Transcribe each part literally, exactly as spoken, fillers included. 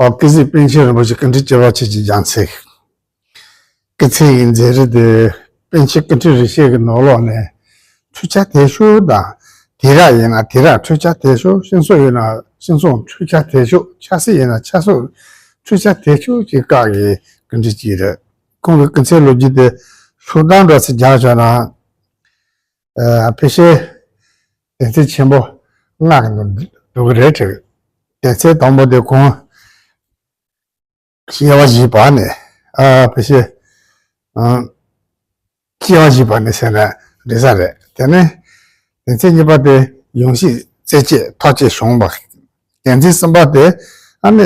བ། སྐུ་ཚེ་པཎ་ཆེན་རིན་པོ་ཆེ་ཀུན་ཁྲིད་བཅུ་པ་ཆོས་ཀྱི་རྒྱལ་མཚན། སྐུ་ཚེ་ཡི་མཛད་རིམ་དེ་པཎ་ཆེན་ཀུན་ཁྲིད་རིན་ཆེན་གྱི་ནང་ལོགས་ནས་འཕྲུལ་ཆ་དལ་ཤོས་དང་། དུས་རབས་ཡིན་ན་དུས་རབས་འཕྲུལ་ཆ་དལ་ཤོས། སྤྱི་ཚོགས་ཡིན་ན་སྤྱི་ཚོགས་འཕྲུལ་ཆ་དལ་ཤོས། ཆབ་སྲིད་ཡིན་ན་ཆབ་སྲིད་འཕྲུལ་ཆ་དལ་ཤོས་ཀྱི་སྐབས་ཀྱི་ཀུན་ཁྲིད་ཅིག་རེད། ཁོང་གི་སྐུ་ཚེའི་ལོ་རྒྱུས་དེ་ཤོག་གྲངས་འདྲ་ཞིག་སྦྱར་བྱས་ན། ཨ། ཕལ་ཆེར་སྡེ་ཚན་ཆེན་པོ་ལྔ་གི་ནང་འདུ་གི་རེད་དྲན། སྡེ་ཚན་དང་པོ་དེ་ཁོང་སྐྱེ་བ་བཞེས་པ་ནས། ཨ། ཕལ་ཆེར། ཨ། སྐྱེ་བ་བཞེས་པ་ནས་ཟེར་ན་འགྲིག་ས་རེད། དེ་ནས་སྡེ་ཚན་གཉིས་པ་དེ་ཡོངས་ཤེས་རྩེ་གཅིག་ཐག་གཅོད་བྱུང་བ། སྡེ་ཚན་གསུམ་པ་དེ་ཨ་ནི་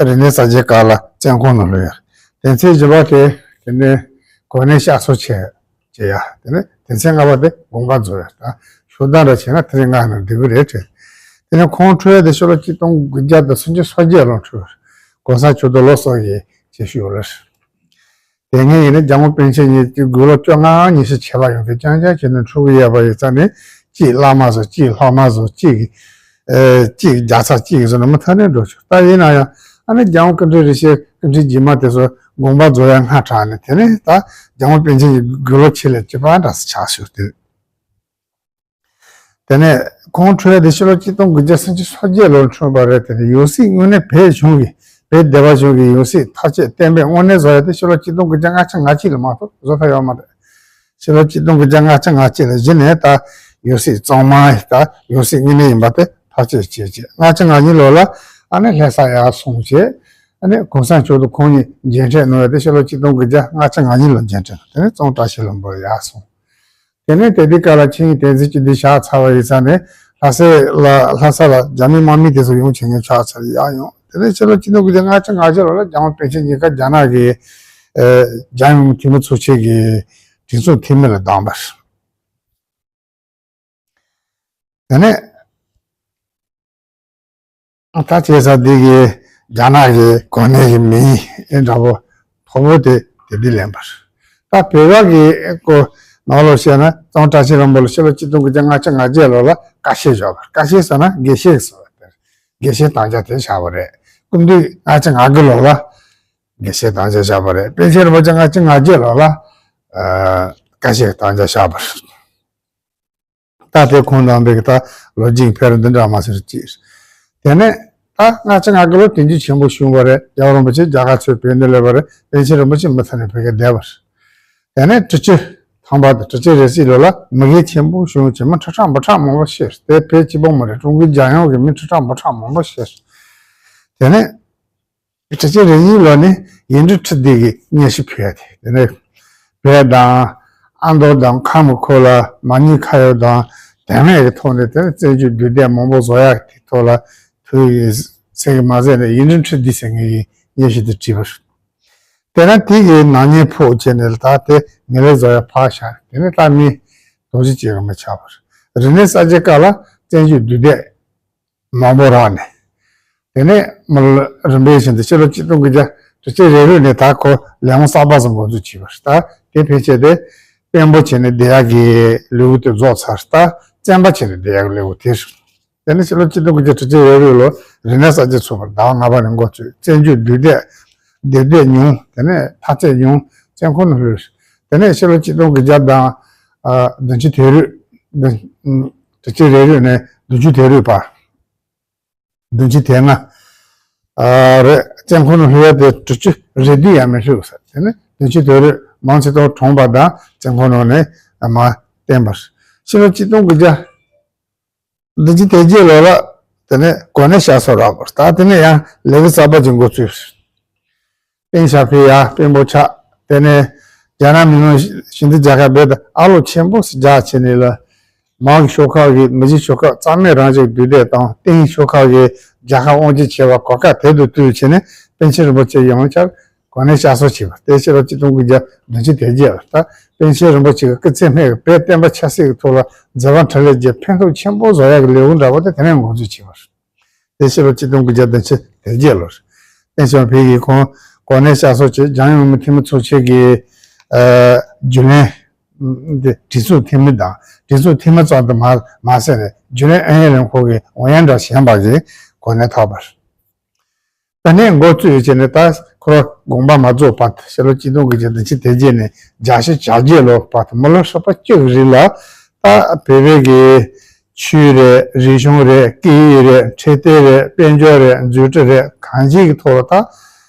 རིག་གནས་གསར་བརྗེ་སྐབས་ལ་བཙོན་ཁང་ནང་ལོག་ཡོད། སྡེ་ཚན་བཞི་པ་དེ་དེ་ནས་གོ་གནས་བསྐྱར་གསོ་བྱས་བྱས་ཡ། དེ་ནས་སྡེ་ཚན་ལྔ་པ་དེ་དགོངས་པ་རྫོགས་ཡ། ད་ཤོག་གྲངས་འདྲ་བྱས་ན་དེ་རིང་ང་ནང་འདི་གི་རེད་དྲན། དེ་ནས་ཁོང་འཁྲུངས་ཡ་དེ་ཕྱི་ལོ་ཆིག་སྟོང་དགུ་བརྒྱ་དང་སུམ་ཅུ་སོ་བརྒྱད་ལོར་འཁྲུངས། གོང་ས་མཆོག་ཏུ་ལོ་སོགས་ཀྱི་བྱེད་ཤུགས་ཡོད་རེད། དེ་སྔའི་ཡིན་ན་རྒྱལ་དབང་པཎ་ཆེན་ཉིད་ཀྱི་དགུང་ལོ་བཅོ་ལྔ་ཉི་ཤུ་བྱས་པ་ཡོང་གི་རྐྱང་རྐྱང་བྱས་ནས་འཁྲུངས་ཀྱི་ཡོད་པ་ཡིན་ཙང་ནས། གཅིག་བླ་མ་བཟོ། གཅིག་སློབ་མ་བཟོ། གཅིག་ཨེ། གཅིག་རྒྱལ་ཚབ། གཅིག་བཟོ་ནས་མུ་མཐུད་ནས་འགྲོ་ཆོག་ད་ཡིན་ན་ཡང་ཨ་ནི་རྒྱལ་དབང་ཀུན་འཁྲུལ་རིན་ཆེན་ཀུན་ཁྲིད་རྗེས་མ་དེ་ཚོ་དགོངས་པ་རྫོགས་ཡ་སྔ་དྲགས་ནས། དེ་ནས་ད་རྒྱལ་དབང་པཎ་ཆེན་གྱི་དགུང་ལོ་ཆེ་ལས་བྱེད་པ་འདྲ་སེ་ཆགས་ཤོག་དེ། དེ་ནས་ཁོང་འཁྲུངས་ཡ་དེ་ཕྱི་ལོ་ཆིག་སྟོང་དགུ་བརྒྱ་སུམ་ཅུ་སོ་བརྒྱད་ལོར་འཁྲུངས་པ་རེད། དེ་ནས་ཡང་སྲིད་དངོས་གནས་བོད་གཞུང་གི། བོད་སྡེ་པ་གཞུང་གི་ཡང་སྲིད་ཐག་བཅད་གཏན་འབེབས་དངོས་གནས་བཟོ་ཡ་དེ་ཕྱི་ལོ་ཆིག་སྟོང་དགུ་བརྒྱ་ལྔ་བཅུ་ང་གཅིག་ལ་མ་གཏོགས་བཟོ་ཐུབ་ཡོད་མ་རེད། ཕྱི་ལོ་ཆིག་སྟོང་དགུ་བརྒྱ་ལྔ་བཅུ་ང་གཅིག་ལ་གཞི་ནས་ད་ཡང་སྲིད་གཙང་མ་ད་ཡང་སྲིད་དངོས་གནས་ཡིན་པ་དེ་ཐག་བཅད་བྱས་བྱས། ལྔ་བཅུ་ང་གཉིས་ལོ་ལ་ཨ་ནི་ལྷ་ས་ཡར་སོང་བྱས། ཨ་ནི་གོང་ས་མཆོག་ཏུ་ཁོང་ཉིད་མཇལ་འཕྲད་གནང་ཡ་དེ་ཕྱི་ལོ་ཆིག་སྟོང་དགུ་བརྒྱ་ལྔ་བཅུ་ང་གཉིས་ལོ་མཇལ་འཕྲད། དེ་ནས་གཙང་བཀྲ་ཤིས་ལྷུན་པོར་ཡར་སོང་། དེ་ནས་དེ་དུས་སྐབས་ལ་ཆིངས་ཡིག་དོན་ཚན་བཅུ་བདུན་བཞག་ཚར་བ་ཡིན་ཙང་ནས། ལྷ་སའི་ལ། ལྷ་ས་ལ་རྒྱ་མི་དམག་མི་དེ་ཚོ་ཡོང་བྱེད་མཁན་ཆགས་ཚར། ཡར་ཡོང་། དེ་ནས་ཕྱི་ལོ་ཆིག་སྟོང་དགུ་བརྒྱ་ལྔ་བཅུ་ང་བཞི་ལོ་ལ་རྒྱལ་དབང་པཎ་ཆེན་ཉིན་ཀར་རྒྱ་ནག་གི། ཨེ། རྒྱལ་ཡོངས་འཐུས་མི་ཚོགས་ཆེན་གྱི་སྒྲིག་འཛུགས་འཐུས་མི་ལ་བདམས་པ་རེད། དེ་ནས། ད་བྱས་ཙང་འདི་གི་རྒྱ་ནག་གི་གོ་གནས་ཀྱི་མིང་ཨེ་འདྲ་པོ་མཐོ་པོ་དེ་དེ་འདི་ལེན་པ་རེད། ད་བོད་པ་གི་ཨེ་ཀོ་ནང་ལོགས་བཤད་ན། གཙང་བཀྲ་ཤིས་ལྷུན་པོ་ལ་ཕྱི་ལོ་ཆིག་སྟོང་དགུ་བརྒྱ་ལྔ་བཅུ་ང་བརྒྱད་ལོ་ལ་བཀའ་ཤག་བཞག་པ་རེད། བཀའ་ཤག་ཟེར་ན་དགེ་བཤེས་ཟེར་བ་དེ་རེད། དགེ་བཤེས་དམ་བཅའ་དེ་བཞག་པ་རེད། སྐུ་མདུན་ལྔ་བཅུ་ང་དགུ་ལོ་ལ་དགེ་བཤེས་དམ་བཅའ་བཞག་པ་རེད། པཎ་ཆེན་རིན་པོ་ཆེ་ལྔ་བཅུ་ང་བརྒྱད་ལོ་ལ་ཨ་བཀའ་ཤག་དམ་བཅའ་བཞག་པ་རེད། ད་དེ་ཁོང་རྣམ་པའི་གི་ད་ལོ་རྒྱུས་ཕལ་འདི་འདྲ་མ་ཟེར་ཅིག་དེ་ནས་ད་ལྔ་བཅུ་ང་དགུ་ལོ་དུས་འགྱུར་ཆེན་པོ་བྱུང་བ་རེད། རྒྱལ་བ་རིན་པོ་ཆེ་རྒྱ་གར་ཚུར་བོད་ནས་སླེབས་པ་རེད། པཎ་ཆེན་རིན་པོ་ཆེ་མུ་མཐུད་ནས་བོད་སྐད་བསྡད་པ་རེད། དེ་ནས་དྲུག་ཅུ་ཐམ་པ་དང་དྲུག་ཅུ་རེ་གཅིག་ལོ་ལ་མུ་གེ་ཆེན་པོ་བྱུང་བྱས། མི་ཁྲི་ཕྲག་འབུམ་ཕྲག་མང་པོ་ཤི། དེ་བོད་གཅིག་པོ་མ་རེད། ཀྲུང་གོའི་རྒྱལ་ཡོངས་ཀྱི་མི་ཁྲི་ཕྲག་འབུམ་ཕྲག་མང་པོ་ཤི། དེ་ནས། དྲུག་ཅུ་རེ་གཉིས་ལོ་ནས་ཡིག་འབྲུ་ཁྲི་བདུན་གྱི་སྙན་ཞུ་ཕུལ་ཡ་དེ། དེ་ནས་བོད་དང་ཨ་མདོ་དང་ཁམས་ཁུལ་ལ་མ་ཉེས་ཁ་གཡོག་དང་དོན་མེད་ཀྱི་ཐོག་ནས། དེ་ནས་བཙན་བྱོལ་དུས་དེབ་མང་པོ་བཟོ་ཡ་དེ་ཐོག་ལ་ཐུགས་ཡིད་ཚིམ་གྱིས་མ་བཟོད་ནས་ཡིག་འབྲུ་ཁྲི་བདུན་ཟེར་མཁན་གྱི་སྙན་ཞུ་དེ་བྲིས་པ་རེད། དེ་ནས་དེ་གི་ནག་ཉེས་ཕོག་བྱས་ནས་ད་དེ་ངན་ལྷད་བཟོ་ཡ་ཕར་བཞག་དེ་ནས་ད་མི་དོགས་གཞི་བྱེད་ཀྱི་མི་ཆགས་པ་རེད། རིག་གནས་གསར་བརྗེ་སྐབས་ལ་བཙན་བྱོལ་དུས་དེབ་མང་པོ་རག་ནས། དེ་ནས་མི་རིམ་པས་བཞིན་དུ་ཕྱི་ལོ་ཆིག་སྟོང་དགུ་བརྒྱ་དྲུག་ཅུ་རེ་དྲུག་ནས་ད་ཁོ་ལས་ཁུངས་གསར་པ་ཟིག་འགོ་འཛུགས་བྱས་པ་རེད། ད་དེ་ཕལ་ཆེར་དེ་དཔོན་པོ་བྱས་ནས་བསྡད་ཡག་གི་ལས་འགུལ་དེ་རྫོགས་ཚར། ད་བཙོན་པ་བྱས་ནས་བསྡད་ཡག་གི་ལས་འགུལ་དེ་རེད། དེ་ནས་ཕྱི་ལོ་ཆིག་སྟོང་དགུ་བརྒྱ་དྲུག་ཅུ་རེ་དྲུག་ལོ་རིག་གནས་གསར་བརྗེ་ཚུགས་པར་ཟླ་བ་ལྔ་པ་ནས་འགོ་བཙུགས། བཙན་བྱོལ་དུས་དེབ་དེབ་དེབ་ཉུང་། དེ་ནས་ཕར་ཚད་ཉུང་། བཙོན་ཁང་ནང་ལུས། དེ་ནས་ཕྱི་ལོ་ཆིག་སྟོང་དགུ་བརྒྱ་དང་ཨ་བདུན་ཅུ་དོན་དྲུག་བདུན། དྲུག་ཅུ་རེ་དྲུག་ནས་བདུན་ཅུ་དོན་དྲུག་བར། བདུན་ཅུ་དོན་ལྔ། ཨ་རེད། བཙོན་ཁང་ནང་ལུས་ཡ་དེ་དྲུག་ཅུ་རེ་བདུན་ཡང་མི་ལུས་ཟེར། དེ་ནས་བདུན་ཅུ་དོན་དྲུག་མང་ཆེ་ཐོག་གྲོངས་པ་དང་བཙོན་ཁང་ནང་ནས་མར་བཏོན་པ་རེད། ཕྱི་ལོ་ཆིག་སྟོང་དགུ་བརྒྱ་བདུན་ཅུ་དོན་བརྒྱད་ལོ་ལ་དེ་ནས་གོ་གནས་བསྐྱར་གསོ་རག་པ་རེད། ད་དེ་ནས་ཡང་ལས་འགུལ་གསར་པ་ཅིག་འགོ་བཙུགས། པེང་ཞའོ་ཕིང་ཡར་དཔོན་པོ་ཆགས། དེ་ནས་རྒྱ་ནག་མི་དམངས་ཞི་བདེ་རྒྱལ་ཁབ་རྦད་དེ་ཨ་ལོ་ཆེན་པོ་ཞིག་རྒྱག་བྱས་ནས་ལ། མའོ་གི་ཤོག་ཁག་གིས་མི་རྗེ་ཤོག་ཁག་རྩ་མེད་རང་བཞིན་དུས་དེབ་དང་། ཏེང་ཤོག་ཁག་གིས་རྒྱལ་ཁབ་དབང་སྒྱུར་བྱས་པ་གོ་སྐབས་དེབ་ཏུ་བཏུལ་བྱས་ནས་པཎ་ཆེན་རིན་པོ་ཆེ་ཡང་བསྐྱར་གོ་གནས་བསྐྱར་གསོ་བྱས་པ། དེ་ཕྱི་ལོ་ཆིག་སྟོང་དགུ་བརྒྱ་བདུན་ཅུ་དོན་བརྒྱད་ལ། ད་པཎ་ཆེན་རིན་པོ་ཆེ་གི་སྐུ་ཚེ་སྨད་ཀྱི་བོད་བསྟན་པ་ཆབ་སྲིད་ཀྱི་ཐོག་ལ་མཛད་པ་འཕྲིན་ལས་ཀྱི་ཕན་ཐོགས་ཆེན་པོ་བཟོ་ཡག་གི་ལས་འགུལ་འདྲ་པོ་དེ་དེ་ནས་འགོ་འཛུགས་བྱས་པ་རེད། དེ་ཕྱི་ལོ་ཆིག་སྟོང་དགུ་བརྒྱ་བདུན་ཅུ་དོན་བརྒྱད་ལོར། ཏེང་ཞའོ་ཕིང་གིས་ཁོང་གོ་གནས་བསྐྱར་གསོ་བྱས། རྒྱལ་ཡོངས་མི་དམངས་འཐུས་མི་ཚོགས་ཆེན་གྱི་ཨ་རྒྱུན་ལས་འདི་སྒྲིག་འཛུགས་འཐུས་མི་དང་། སྒྲིག་འཛུགས་འཐུས་མི་ཙམ་དུ་མ་མ་ཟད་ནས་རྒྱུན་ལས་ཨུ་ཡོན་ལྷན་ཁང་གི་ཨུ་ཡོན་འདྲ་གཞན་པ་གི་གོ་གནས་ཐོབ་པ་རེད། ད་ནས་འགོ་བཙུགས་བྱས་ནས་ད་ཁོ་ར་དགོངས་པ་མ་རྫོགས་བར་དུ་ཕྱི་ལོ་ཆིག་སྟོང་དགུ་བརྒྱ་བདུན་ཅུ་དོན་བརྒྱད་ནས་བརྒྱད་ཅུ་གྱ་བརྒྱད་ལོ་བར་དུ་མི་ལོ་ཧྲིལ་པོ་གཅིག་གི་རིང་ལ་ད་བོད་པའི་གི་ཆོས་རེད། རིག་གཞུང་རེད། སྐད་ཡིག་རེད། འཕྲོད་བསྟེན་རེད། དཔལ་འབྱོར་རེད། འཛུགས་སྐྲུན་རེད། གང་ཅིའི་གི་ཐོག་ལ་ད་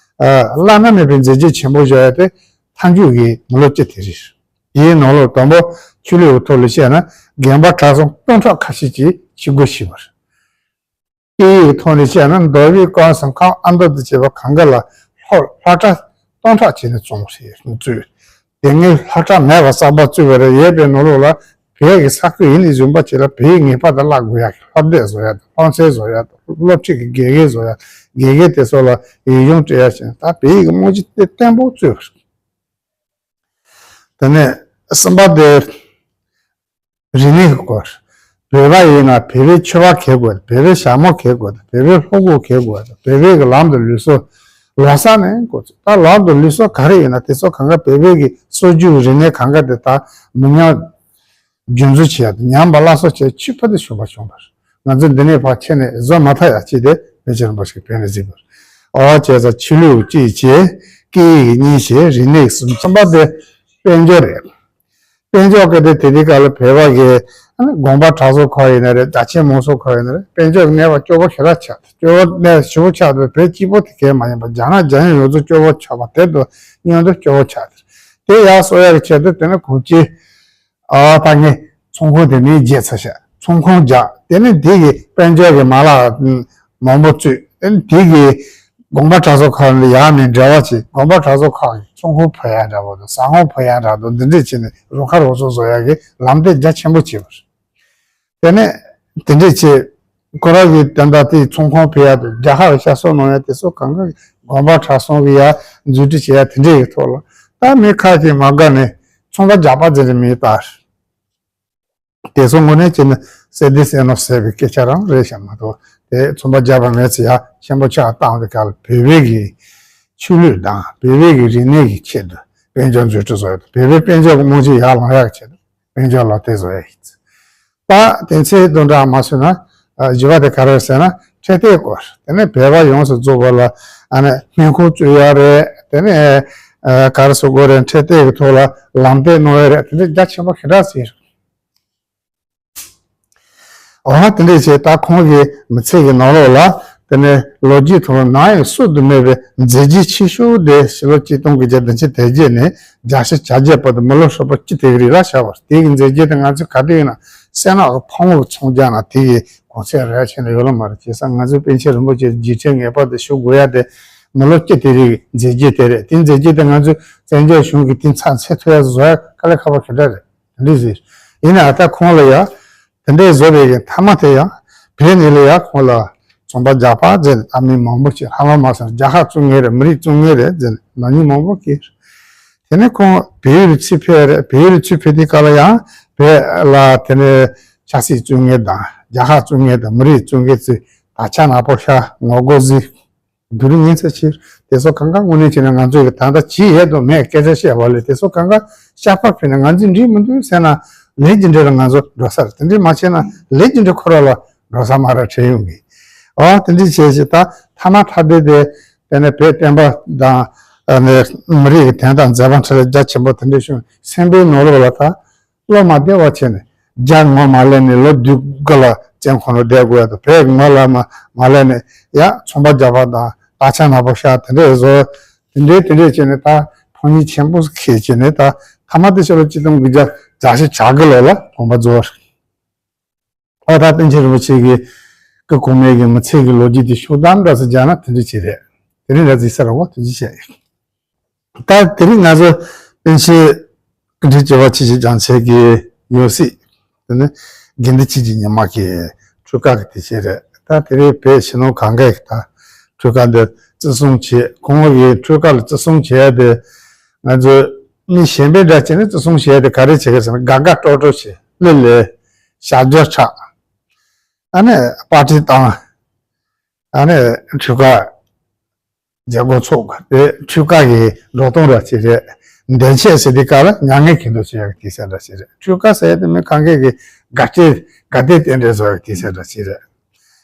བླ་ན་མེད་པའི་མཛད་རྗེས་ཆེན་པོ་བཞག་ཡ་དེ་མཐའ་མཇུག་གི་མི་ལོ་བཅུ་དེ་རེད། དེའི་ནང་ལོགས་དང་པོ་ཆོས་ལུགས་ཀྱི་ཐོག་ལ་བཤད་ན་དགོན་པ་གྲྭ་ཚང་སྟོང་ཕྲག་ཁ་ཤས་ཀྱིས་ཆིབས་བསྒྱུར་བྱས་པ་རེད། སྐད་ཡིག་གི་ཐོག་ནས་བཤད་ན་མདོ་དབུས་ཀོང་གསུམ་ཁམས་ཨ་མདོ་དང་བཅས་པ་གང་ག་ལ་སློབ་སློབ་གྲྭ་སྟོང་ཕྲག་བྱས་ནས་བཙུགས་པ་རེད། བཙུགས། དེ་སྔའི་སློབ་གྲྭ་མེད་པ་གསར་པ་བཙུགས་པ་རེད། ཡོད་པའི་ནང་ལོགས་ལ་བོད་ཀྱི་ས་ཁུལ་ཡིན་ནས་བཟུང་པ་བྱས་ལ་བོད་ཡིག་ངེས་པར་དུ་བསླབ་དགོས་ཡ་གི་སློབ་དེབ་བཟོ་ཡ་དང་སློབ་ཚན་བཟོ་ཡ་དང་སློབ་ཁྲིད་ཀྱི་དགེ་རྒན་བཟོ་ཡ། དགེ་རྒན་དེ་ཚོ་ལ་ཡིག་གཞུང་སྤྲད་ཡ་བྱས་ནས་ད་བོད་ཡིག་གི་རྨང་གཞི་དེ་བརྟན་པོ་བཙུགས་པ་རེད། དེ་ནས་གསུམ་པ་དེ་རིག་གནས་ཀྱི་སྐོར། བོད་པ་ཡིན་ན་བོད་པའི་ཆོས་པ་གྱེར་དགོས། བོད་པའི་ཞྭ་མོ་གྱེར་དགོས། བོད་པའི་སློབ་ཕྲུག་གྱེར་དགོས། བོད་པའི་གི་ལམ་དུ་ལུས་སྲོལ་ལོ་གསར་ནས་འགོ་བཙུགས། ད་ལམ་དུ་ལུས་སྲོལ་ག་རེ་ཡིན་ན་དེ་ཚོ་གང་ག་བོད་པའི་གི་སྲོལ་རྒྱུན་རིག་གནས་གང་ག་དེ་ད་མི་ཉམས་རྒྱུན་འཛིན་བྱེད་ཡ་དང་ཉམས་པ་སླར་གསོ་བྱེད་ཡ་ཆེས་ཕུལ་དུ་བྱུང་བ་བྱུང་བ་རེད། ང་ཚོ་འདི་ནས་ཕར་ཕྱིན་ནས་བཟོ་མ་ཐག་ཡ་གཅིག་དེ་བོད་ཀྱི་རིན་པོ་ཆེ་གི་ཕན་ནས་གཟིགས་པར། ཨོ་བྱས་ཙང་ཆོས་ལུགས་གཅིག་བྱས། སྐད་ཡིག་གཉིས་བྱས། རིག་གནས་གསུམ། གསུམ་པ་དེ་དཔལ་འབྱོར་རེད། དཔལ་འབྱོར་གྱི་དེ་དེ་དུས་སྐབས་ལ་བོད་པ་གི་ཨ་ནི་དགོན་པ་གྲྭ་ཚང་ཁག་ཡིན་ན་རེད། རྒྱ་ཆེ་མང་ཚོགས་ཁག་ཡིན་ན་རེད། དཔལ་འབྱོར་གནས་བབ་སྐྱོ་པོ་ཞེ་དྲག་ཆགས། སྐྱོ་པོ་གནས་ཞེ་པོ་ཆགས་དུས་བོད་གཅིག་པོ་དེ་གས་མ་ཡིན་པ་རྒྱ་ནག་རྒྱ་ཡན་ཡོངས་རྫོགས་སྐྱོ་པོ་ཆགས་པ་དེ་དང་མཉམ་དུ་སྐྱོ་པོ་ཆགས་ཏེ། དེ་ཡར་གསོ་ཡག་གི་ཆེད་དུ་དེ་ནི་གོང་ཅི། ཨ་ད་ངས་ཚོང་ཁང་དེ་མིང་བརྗེས་ཚར་ཤག་ཚོང་ཁང་རྒྱག་དེ་ནི་དེ་གི་དཔལ་འབྱོར་གྱི་མ་ལག་མང་པོ་བཙུགས། དེ་ནི་དེ་གི་དགོན་པ་གྲྭ་ཚང་ཁག་ལ་ཡར་ནས་འབྲེལ་བ་བྱས། དགོན་པ་གྲྭ་ཚང་ཁག་གི་ཚོང་ཁང་ཕུད་ཡག་འདྲ་པོ་དང་ཟ་ཁང་ཕུད་ཡག་འདྲ་པོ་དང་འདི་འདྲས་བྱས་ནས་རོགས་ཁ་རོགས་ཚོང་བཟོ་ཡག་གི་ལམ་སྟོན་རྒྱ་ཆེན་པོ་བྱས་པ་རེད། དེ་ནས་དེ་འདྲས་བྱས། ཁོ་རང་གིས་དེ་འདྲ་དེའི་ཚོང་ཁང་ཕུད་ཡག་དང་རྒྱལ་ཁབ་ལ་ཤ་ཚ་གནང་ཡག་དེ་ཚོ་གང་ག་དགོན་པ་གྲྭ་ཚང་གི་ཡར་འཛུགས་སྐྲུན་བྱེད་ཡག་དེ་འདྲས་ཀྱི་ཐོག་ལ་ད་མི་ཁ་ཅིག་མ་དགའ་ནས་ཚོང་པ་རྒྱག་པ་ཟེར་ནས་མིང་བཏགས། དེ་ཚོ་དངོས་གནས་བྱས་ན་གསེར་ལྡན་གསེར་ནོར་ཟེར་བའི་སྐད་ཆ་རང་རེད་ཤག་མ་གཏོགས། དེ་ཚོང་པ་རྒྱག་པ་མེད་ཚེ་ཡ་ཆེན་པོ་ཆགས་བཏང་དེ་ག་ལ་བོད་པའི་གི་ཆོས་ལུགས་དང་བོད་པའི་གི་རིག་གནས་ཀྱི་ཆེད་དུ་དཔལ་འབྱོར་འཛུགས་སྐྲུན་བཟོ་ཡག་དང་བོད་པའི་དཔལ་འབྱོར་གྱི་རྨང་གཞི་ཡར་ལངས་ཡག་གི་ཆེད་དུ་དཔལ་འབྱོར་ལག་དེབ་བཟོ་ཡག་ཡིན། ད་དེ་ཚེ་དོན་དག་མ་སོན་ན་བཞི་པ་དེ་ག་རེ་ཟེར་ན་འཕྲོད་བསྟེན་སྐོར། དེ་ནས་བོད་པ་ཡོངས་སུ་རྫོགས་པ་ལ་ཨ་ནི་སྨན་ཁང་བཙུགས་ཡག་རེད། དེ་ནས་ག་རེ་ཟེར་དགོས་རེད། འཕྲོད་བསྟེན་གྱི་ཐོག་ལ་ལམ་སྟོན་གནང་ཡག་རེད། དེ་འདྲ་རྒྱ་ཆེན་པོ་ཞེ་དྲག་ཟེར། འོ་དེ་འདྲས་བྱས་ད་ཁོང་གི་མི་ཚེ་གི་ནང་ལོགས་ལ་དེ་ནས་ལོ་རྒྱུས་ཐོག་ནམ་ཡང་བསུབ་ཏུ་མེད་པའི་མཛད་རྗེས་ཆེ་ཤོས་དེ་ཕྱི་ལོ་ཆིག་སྟོང་དགུ་བརྒྱ་བདུན་ཅུ་དོན་བརྒྱད་ནས་བརྒྱད་ཅུ་གྱ་བརྒྱད་བར་དུ་མི་ལོ་ཧྲིལ་པོ་གཅིག་དེ་གི་རིང་ལ་བཞག་པ་རེད། དེ་གི་མཛད་རྗེས་དེ་ང་ཚོས་ག་དུས་ཡིན་ན་སེམས་ནང་གི་ཕུང་པོ་གི་ཚོང་རྒྱག་ན་དེ་གི་གོང་ཚད་རག་ཆེ་ནས་ཡོད་ལ་མ་རེད། བྱས་ཙང་ང་ཚོས་པཎ་ཆེན་རིན་པོ་ཆེ་རྗེས་དྲན་ངེས་པར་དུ་ཞུ་དགོས་ཡ་དེ་མི་ལོ་གཅིག་དེ་རིང་གི་མཛད་རྗེས་དེ་རེད། དེ་མཛད་རྗེས་དེ་ང་ཚོས་བཙན་བྱོལ་གཞུང་གི་དེ་མཚམས་ཚད་མཐོ་ཡ་བཟོ་ཡ་དཀའ་ལས་ཁག་པོ་ཞེ་དྲག་རེད། དེ་འདྲས་ཟེར། ཡིན་ནའང་ད་ཁོང་ལ་ཡང་དེ་འདྲས་བཟོ་བའི་གི་མཐའ་མ་དེ་ཡང་བོད་ནས་ལ་ཡང་ཁོང་ལ་ཚོང་པ་རྒྱག་པ་ཟེར་ནས་ད་མི་མང་པོ་ཅིག་ཧ་ལམ་མ་སོང་རྒྱལ་ཁབ་བཙུགས་ངེས་རེད། མི་རིགས་བཙུགས་ངེས་རེད་ཟེར་ནས་ནག་ཉེས་མང་པོ་བཀལ། དེ་ནས་ཁོང་བལ་ཡུལ་ཚུར་ཕེབས་རེད། བལ་ཡུལ་ཚུར་ཕེབས་དུས་སྐབས་ལ་ཡང་བོད་ལ་དེ་ནས་ཆབ་སྲིད་བཙུགས་ངེས་དང་རྒྱལ་ཁབ་བཙུགས་ངེས་དང་མི་རིགས་བཙུགས་ངེས་ཚུལ་དར་ཆ་ནག་པོ་ཤར་ངོ་རྒོལ་གཟིགས། བསྡུར་ངན་ཚ་ཕྱིར་དེ་ཚོ་གང་ག་དངོས་གནས་བྱས་ན་ང་ཚོས་ཀྱི་ད་ལྟ་ཇི་ཡོད་དང་མེད་སྐད་ཆ་བཤད་པ་ལས་དེ་ཚོ་གང་ག་ཤ་པག་ཕུད་ནས་ང་ཚོས་འགྲིག་མི་འདུག་ཟེར་ན་ལས་ཀྱི་འབྲས་ལ་ང་ཚོ་འགྲོ་ས་རེད། དེ་འདྲས་མ་བྱས་ན་ལས་ཀྱི་འབྲས་ཁོ་ར་ལ་འགྲོ་ས་མ་རེད་དྲན་ཡོང་གི། ཨོ་དེ་འདྲས་བྱས་ཞེས་ད་ཐ་མ་ཐ་དད་དེ་དེ་ནས་བོད་བསྟན་པ་དང་ཨ་ནི་མི་རིགས་ཀྱི་དོན་དང་མཛད་པ་འཕྲིན་ལས་རྒྱ་ཆེན་པོ་དེ་འདྲས་བྱུང་སེམས་པའི་ནང་ལོགས་ལ་ད། བློ་མ་བདེ་བ་བྱས་ནས་རྒྱ་ངོ་མ་ལེན་ནས་ལོ་དུས་དགུ་ལ་བཙོན་ཁང་ལ་བསྡད་དགོས་ཡ་དང་བོད་ངོ་ལ་མ་མ་ལེན་ནས་ཡ་ཚོང་པ་རྒྱག་པ་དང་དར་ཆ་ནག་པོ་ཤར་དེ་འདྲས་བཟོ། དེ་འདྲས་དེ་འདྲས་བྱས་ནས་ད་ཕོ་ཉ་ཆེན་པོ་ཁེལ་བྱས་ནས་ད་ཐ་མ་དེ་ཕྱི་ལོ་ཆིག་སྟོང་དགུ་བརྒྱ་བརྒྱད་ཅུ་གྱ་དགུ་ལོ་ལ་དགོངས་པ་རྫོགས། ཨོ་ད་པཎ་ཆེན་རིན་པོ་ཆེ་གི་སྐུ་གོང་མའི་གི་མི་ཚེ་གི་ལོ་རྒྱུས་དེ་ཤོག་གྲངས་འདྲ་ཟེར་རྒྱག་ན་དེ་འདྲས་ཅིག་རེད། དེ་རིང་འདྲ་ཟིག་ས་ར་བ་དེ་འདྲས་བྱས། ད་དེ་རིང་ང་ཚོ་པཎ་ཆེན་སྐུ་ཕྲེང་བཅུ་པ་ཆོས་ཀྱི་རྒྱལ་མཚན་གྱི་ཡང་སྲིད་དེ་ནི་དགེ་འདུན་ཆོས་ཀྱི་ཉི་མ་གི་འཁྲུངས་སྐར་གྱི་དུས་ཆེན་རེད། ད་དེ་རིང་བོད་ཕྱི་ནང་གང་གའི་ད་འཁྲུངས་སྐར་འདི་བརྩི་སྲུང་བྱེད། ཁོང་གི་འཁྲུངས་སྐར་ལ་བརྩི་སྲུང་བྱེད་ཡ་དེ་ང་ཚོ་མི་གཞན་པའི་འདྲ་བྱས་ནས་བརྩི་སྲུང་བྱེད་ཡ་དེ་ག་རེ་བྱེད་གི་ཟེར་ན་དགའ་དགའ་སྤྲོ་སྤྲོ་བྱེད། གླུ་ལེན། ཞབས་བྲོ་འཁྲབ། ཨ་ནི་པར་ཊི་བཏང་། ཨ་ནི་འཁྲུངས་སྐར་མཛད་སྒོ་ཚོགས་དེ་འཁྲུངས་སྐར་གྱི་འགྲོ་སྟངས་ར་ཅིག་རེད། འདོན་ཆས་ཟེར་དུས་སྐབས་ལ་མྱ་ངན་གྱི་འདུ་བྱེད་ཡག་གི་དུས་ཚོད་འདྲ་ཅིག་རེད། འཁྲུངས་སྐར་ཟེར་ཡ་དེ་མི་གང་གས་ཀྱི་དགའ་སྤྲོ་དགའ་སྟོན་རྟེན་འབྲེལ་བཟོ་ཡག་གི་དུས་ཚོད་འདྲ་ཅིག་རེད།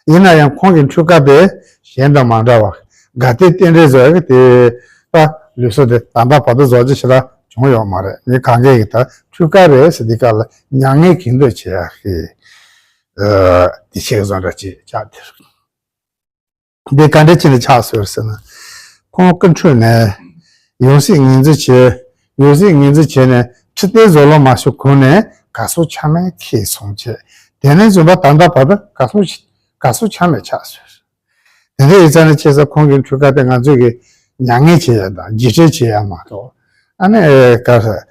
ཡིན་ན་ཡང་ཁོང་གི་འཁྲུངས་སྐར་དེ་གཞན་དང་མ་འདྲ་བ། དགའ་སྟོན་རྟེན་འབྲེལ་བཟོ་ཡག་གི་དེ་ད་ལུགས་སྲོལ་དེ་ད་ལྟ་བར་དུ་བཟོ་རྒྱུ་ཞེ་དྲག་བྱུང་ཡོད་མ་རེད། ངས་གང་གས་ཀྱི་ད་འཕྲུལ་ཁ་རེད་ཟེར་དུས་སྐབས་ལ་མྱ་ངན་གྱིས་འདོད་བྱེད་ཡག་གི་དེ་ཆེད་བཟོ་འདྲ་ཅིག་ཆགས་དེ་རེད། འདི་ག་འདྲ་བྱས་ནས་ཆགས་སོང་ཟེར་ན། ཁོང་སྐུ་འཁྲུངས་ནས་ཡང་སྲིད་ངོས་འཛིན་བྱས། ཡང་སྲིད་ངོས་འཛིན་བྱས་ནས་ཁྲི་སྟེགས་བཟོ་ལོ་མ་ཞུ་གོང་ནས་གར་སོང་ཆ་མེད་ཁེལ་སོང་བྱས། དེ་ནས་བཟུང་བ་ད་ལྟ་བར་དུ་གར་སོང་གར་སོང་ཆ་མེད་ཆགས་སོང་། དེ་འདྲ་ཡིན་ཙང་ནས་ཁྱེད་ཚོ་ཁོང་གི་འཕྲུལ་ཁ་དེ་ང་ཚོས་ཀྱི་མྱ་ངན་བྱེད་ཡ་དང་རྗེས་དྲན་བྱེད་ཡ་མ་གཏོགས། ཨ་ནི་ག་རེ་ཟེར།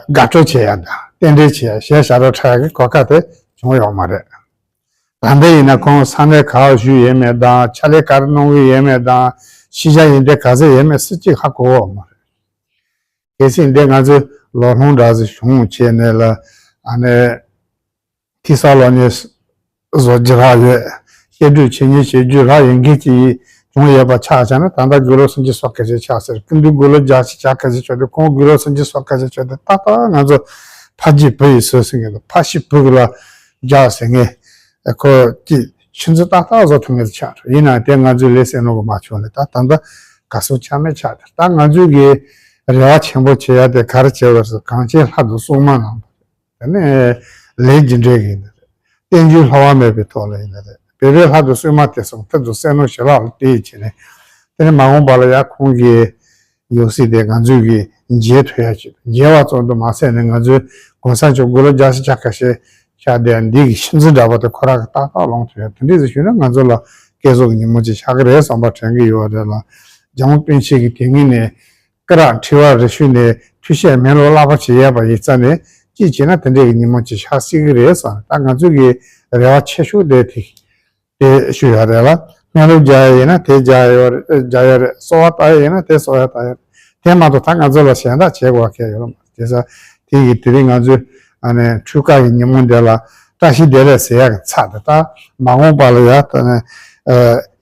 དགའ་སྤྲོ་བྱེད་ཡ་དང་རྟེན་འབྲེལ་བྱེད་ཡ་གཞས་ཞབས་བྲོ་འཁྲབ་ཡ་གི་གོ་སྐབས་དེ་བྱུང་ཡོད་མ་རེད། ད་ལྟ་ཡིན་ན་ཁོང་ས་གནས་ག་པར་བཞུགས་ཡོད་མེད་དང་ཕྱག་ལས་ག་རེ་གནང་གི་ཡོད་མེད་དང་ཤེས་བྱ་ཡིན་དེ་ག་ཚོད་ཡོད་མེད་སུ་གཅིག་ཧ་གོ་བ་མ་རེད། གལ་སྲིད་འདི་ང་ཚོའི་ལོ་ལྷུང་འདྲ་ཟིག་བྱུང་བྱས་ནས་ལ་ཨ་ནི་ཐོས་བསམ་སློབ་གཉེར་བཟོ་རྒྱུ་རག་ཡོད། བཤད་སྒྲུབ་འཆད་ཉན་བྱེད་རྒྱུ་རག་ཡོད་མཁན་ཅིག་བྱུང་ཡོད་པ་ཆགས་བྱས་ན་ད་ལྟ་དགུང་ལོ་སུམ་ཅུ་སོ་ཁ་ཤས་ཆགས་ཟེར། སྐུ་མདུན་དགུང་ལོ་བརྒྱད་ཅུ་གྱ་ཁ་ཤས་ཆགས་དུས་ཁོང་དགུང་ལོ་སུམ་ཅུ་སོ་ཁ་ཤས་ཆགས་དུས་ཏག་ཏག་ང་ཚོ་ཕ་རྗེས་བུ་ཡི་སྲོལ་ཟེར་མཁན་དང་ཕ་ཤི་བུ་གི་ལ་རྒྱག་ཟེར་མཁན། ཁོ་ཀྱི་ཆུ་མཛོད་ཏག་ཏག་བཟོ་ཐུབ་མཁན་ཆགས་འགྲོ། ཡིན་ནའང་དེ་ང་ཚོས་ལས་སེ་ནོ་གི་མ་བྱུང་ལས་ད་ད་ལྟ་ག་སོ་ཆ་མེད་ཆགས་ཏེ་ད་ང་ཚོས་གི་རེ་བ་ཆེན་པོ་བྱེད་ཡ་དེ་ག་རེ་བྱེད་པ་ཟེར་གངས་ཅན་ལྷ་དང་སྲུང་མ་རྣམས་དེ་ནས་ལས་རྒྱུ་འབྲས་ཀྱི་ཡིན་ནི་རེད། བསྟན་རྒྱུ་བསླུ་བ་མེད་པའི་ཐོག་ལ་ཡིན་ནི་རེད། བོད་པའི་ལྷ་དང་སྲུང་མ་དེ་ཚོ་ཐུབ་དང་སེ་ནོ་ཞི་ལྷག་ལ་བལྟས་བྱས་ནས་དེ་ནས་མ་འོངས་པ་ལ་ཡ་ཁོང་གི་ཡང་སྲིད་དེ་ང་ཚོས་ཀྱི་མཇལ་ཐུབ་ཡ་ཅིག་མཇལ་བ་ཙམ་དུ་མ་ཟད་ནས་ང་ཚོའི་གོང་ས་མཆོག་དགུང་ལོ་བརྒྱད་ཅུ་གྱ་ཁ་ཤས་ཆགས་བསྡད་འདི་གི་ཤིས་ཚིག་འདྲ་པོ་དེ་ཁོ་རང་གི་ཏག་ཏག་ལོངས་ཐུབ་ཡ་དེ་འདྲས་ཟིག་ཞུས་ན་ང་ཚོ་ལ་སྐལ་བཟང་གི་ཉིན་མོ་ཅིག་ཆགས་ཀྱི་རེད་བསམ་པ་དྲན་གྱི་ཡོད་རེད་ལ། རྒྱལ་དབང་པཎ་ཆེན་གྱི་དེ་སྔོན་ནས་སྐུ་རག་ཁྲི་པ་རི་ཤུ་ནས་ཐུགས་བཞེད་སྨོན་ལམ་བསླབ་པ་བྱེད་ཡས་པ་ཡིན་ཙང་ནས་ཅིག་བྱས་ན་དེ་འདྲས་ཀྱི་ཉིན་མོ་ཅིག་ཆགས་སྲིད་ཀྱི་རེད་བསམ། ད་ང་ཚོ་གི་རེ་བ་ཆེ་ཤོས་དེ་དེ་དེ་ཞུ་ཡ་རེད་ལ། སྨན་སློབ་རྒྱག་ཡ་ཡིན་ན་དེ་རྒྱག་ཡ་རྒྱག་ཡ་རེད། གསོལ་བ་བཏབ་ཡ་ཡིན་ན་དེ་གསོལ་བ་བཏབ་ཡ་རེད། དེ་མ་གཏོགས་ད་ང་ཚོ་ལ་གཞན་དག་བྱེད་དགོས་པ་གང་ཡང་ཡོད་མ་རེད། དེ་ས་དེ་ཡི་དེ་རིང་ང་ཚོའི་ཨ་ནི་འཕྲུལ་ཁ་གི་ཉིན་མོ་འདི་ལ་བཀྲ་ཤིས་བདེ་ལེགས་ཟེར་ཡ་གི་ཚབ་དེ་ད་མ་འོངས་པ་ལ་ཡ་ད་ནི་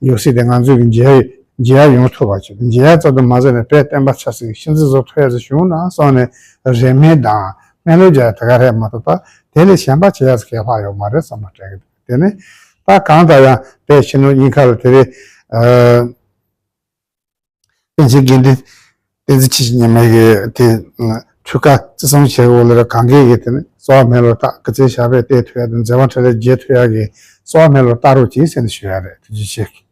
ཡང་སྲིད་དེ་ང་ཚོས་གི་མཇལ་མཇལ་ཡ་ཡོང་ཐུབ་པ་བྱེད། མཇལ་ཡ་ཙམ་དུ་མ་ཟད་ནས་དཔལ་བསྟན་པ་ཆབ་སྲིད་ཀྱི་ཤིས་ཚིག་བཟོ་ཐུབ་ཡ་ཟིག་བྱུང་ན་བསམ་ནས་རེ་སྨོན་དང་སྨན་སློབ་རྒྱག་ཡ་དེ་ག་རེད་མ་གཏོགས་ད་དེ་ལས་གཞན་པ་བྱེད་ཡ་ཟིག་གང་ཡང་ལྷག་ཡོད་མ་རེད་བསམ་པ་དྲན་གི་འདུག་དེ་ནི་ད་གང་ལྟར་ཡང་དཔལ་ཕྱི་ནང་གཉིས་ཀ་ལ་དེ་རིང་ཨ་པཎ་ཆེན་དགེ་འདུན་བསྟན་འཛིན་ཆོས་ཀྱི་ཉི་མ་གི་དེ་འཕྲུལ་ཁ་བརྩི་སྲུང་བྱེད་འོག་ལ་གང་གས་ཀྱི་དེ་ནི་གསོལ་བ་སྨོན་ལམ་བཏབ། སྐུ་ཚེ་ཞབས་པད་བརྟན་ཐུབ་ཡ་དང་མཛད་པ་འཕྲིན་ལས་རྒྱས་ཐུབ་ཡ་གི་གསོལ་བ་སྨོན་ལམ་བཏབ་རོགས་གྱིས་ཟེར་ནས་ཞུ་ཡ་རེད། ཐུགས་རྗེ་ཆེ།